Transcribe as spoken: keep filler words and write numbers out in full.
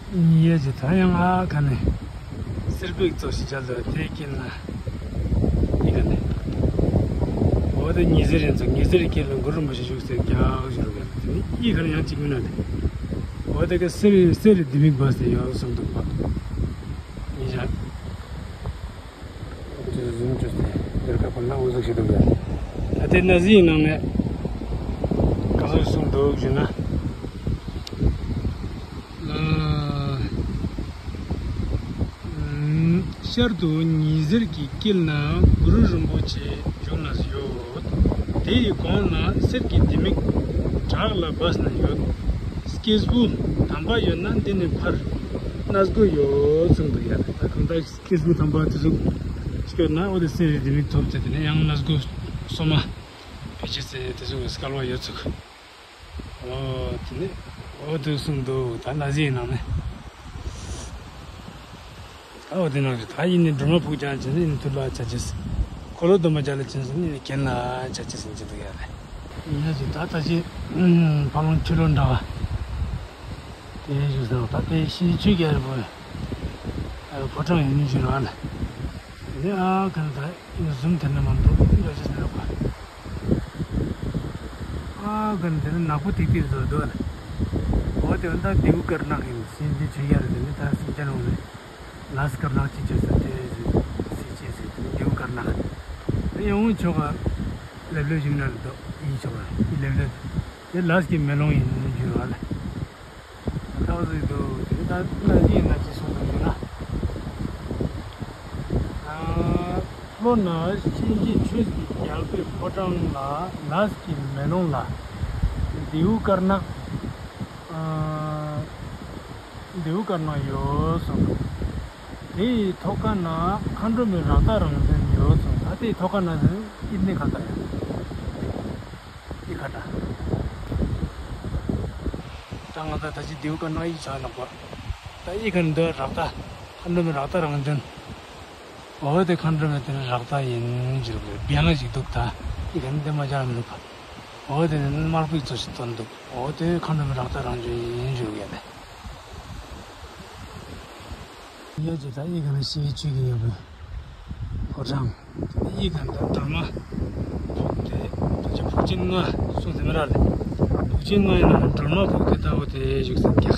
ཉི་ཡ་ཅི་ད་ཡང་ཨ་ཁ་ནས་སེར་པིག་ཙོ་ཞིག་ཅར་ལ་དེ་སྐྱིད་ན་ཡི་ག་ནས། འོ་དེ་ཉི་ཟེར་ཡིན་ཚོ་ཉི་ཟེར་སྐྱིད་ལ་གུ་རུ་མ་ཞིག་བཞུགས་སེ་རྒྱག་བཞུར་ག་ནས་ཡི་ག་ནས་ཡང་གཅིག་མིན་ན་དེ། འོ་དེ་ག་སེར་སེར་ལྡེ་མིག་བ་སེ་ཡོད་སོང་འདུག་པ། ཉི་ཞག་ཅུ་ཟུམ་ཅུ་སྟེ་དེར་ཁ་པར་ན་འུ་ཟུག་ཞིག་འདུག་ཡ། ད་དེ་ན་ཟི་ཡི་ནང་ནས་ག་ཟུག་གསུངས་འདུག་ཞུ་ན། ཤར་དུ་ཉི་ཟེར་གྱི་དཀྱིལ་ན་གུ་རུ་རིན་པོ་ཆེ་བཞུགས་ན་ཡོད། དེ་ཡི་གོང་ན་གསེར་གྱི་ལྡེ་མིག་བྲག་ལ་བབས་ན་ཡོད། སྐྱེས་བུ་དམ་པ་ཡོད་ན་འདི་ནས་ཕར་གནས་དགོས་ཡོད་གསུངས་འདུག་ཡ། ད་གང་ལྟར། སྐྱེས་བུ་དམ་པ་དེ་ཚོ་སྐྱོད་ན་འོ་དེ་གསེར་རི་ལྡེ་མིག་ཐོབ་སྟེ་དེ་ནས་ཡང་གནས་སྒོ་སོ་མ་ཕལ་ཆེར་ཚེ་དེ་ཚོ་གི་སྐལ་བ་ཡོད་ཚུགས། འོ་དེ་ནས་འོ་དེ་གསུངས་འདུག་ད་ན་ཟི་ཡི་ནང་ནས་ད་འོ་དེ་ནང་གི་ད་ཡིན་ནི་སྒྲོལ་མ་ཕུག་ཅག་ཅན་ཡིན་ནི་ཐུར་ལ་ཆ་ཅེས། འཁོར་ལོ་སྡོམ་པ་ཅག་ལ་ཅན་ཡིན་ནི་གྱེན་ལ་ཆ་ཅེས་ཟིན་གྱི་འདུག་ཡ་རེད། ཡིན་ན་ཅི་ད་ད་ཅི་ཕ་ལོང་ཆུ་ལོ་འདྲ་བ། དེ་ཞུ་ཟེར་བ་ད་དེ་ཤི་ཆུ་རྒྱལ་པོའི་ཕོ་བྲང་ཡིན་ཞུ་ར་ལ། དེ་ཨ་ག་ནས་ད་ཡིན་ཟུམ་དེ་ནས་མ་འགྲོ་འགྲོ་ཅི་ཟེར་བ། ཨ་ག་ནས་དེ་ནས་ནག་པོ་ཏིག་ཏིག་བཟོ་འདུག་ལ། འོ་དེ་ད་ལྡེའུ་དཀར་ནག་ཡིན་སྲིད་འདི་ཆུ་རྒྱལ་དེ་ནས་ད་སྲིད་ཅན་འོང་ནས་ལས་དཀར་ནག་ཅི་ཆོས་ཟེར་དེ་སྲིད་ཅེས་ཟེར་ལྡེའུ་དཀར་ནག་དེ་ཡང་ཆོག་ག་ལེབ་ལེབ་ཞིག་ན་རེད་འདུག་ཡིན་ཆོག་ག་ཡིན་ལེབ་ལེབ། དེ་ལས་ཀྱི་མེ་ལོང་ཡིན་འགྱུར་བ་ལ། ཐག་ཟིག་འདུག་དེ་ལྟ་ན་ཅི་ཡིན་ན་ཅི་གསུངས་འདུག་ཟེར་ན། ལྷོ་ན་གཤིན་རྗེ་ཆོས་ཀྱི་རྒྱལ་པོའི་ཕོ་བྲང་ལ་ལས་ཀྱི་མེ་ལོང་ལ། ལྡེའུ་དཀར་ནག་ལྡེའུ་དཀར་ནག་ཡོད་གསུངས་འདུག་དེ་ཡི་ཐོག་ཁ་ན་མཁའ་འགྲོ་མའི་རཀྟ་རང་བྱོན་ཡོད་གསུངས། ད་དེའི་ཐོག་ཁ་ན་ཟེར་ཨི་ནི་ཁ་ད་ཡ། ཨི་ཁ་ད། ད་ང་ད་ད་ཅི་ལྡེའུ་དཀར་ནག་ཨི་ཆ་ནག་པ། ད་ཨི་ཁ་ན་འདི་རཀྟ། མཁའ་འགྲོ་མའི་རཀྟ་རང་བྱོན། འོ་དེ་མཁའ་འགྲོ་མའི་དེ་ནི་རཀྟ་ཡིན་ཞུ་རུ་བེ་ལ་ཞིག་འདུག་ད་ཨི་ཁ་ན་འདི་མ་ཅར་མི་འདུག་ག་འོ་དེ་ནི་དམར་པོའི་ཚོ་ཞིག་བཏོན་འདུག་འོ་དེ་མཁའ་འགྲོ་མའི་རཀྟ་རང་བྱོན་ཡིན་ཞུ་རུ་ཡ་ད། ཡོད་ཅེས་ད་ཨི་ག་ན་ཤེས་ཆོས་ཀྱི་ཡོད་པའི་ཕོ་བྲང་། ཨི་ག་ན་ད་སྒྲོལ་མ་ཕུག་དེ་ད་ཅི་ཕུག་ཆེན་ལྔ་གསུངས་ཟེར་མི་ར་ལ། ཕུག་ཆེན་ལྔ་ཡིན་ན་སྒྲོལ་མ་ཕུག་དེ་ལྟ་བུ་དེ་བཞུགས་ཟེར་ཀྱག